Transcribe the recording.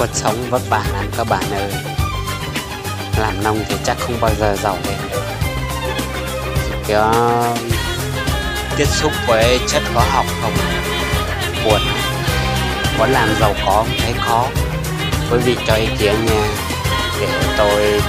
Cuộc sống vất vả lắm các bạn ơi. Làm nông thì chắc không bao giờ giàu lên được. Kiểu tiếp xúc với chất hóa học không, buồn lắm. Muốn làm giàu có cũng thấy khó. Quý vị cho ý kiến nha, để tôi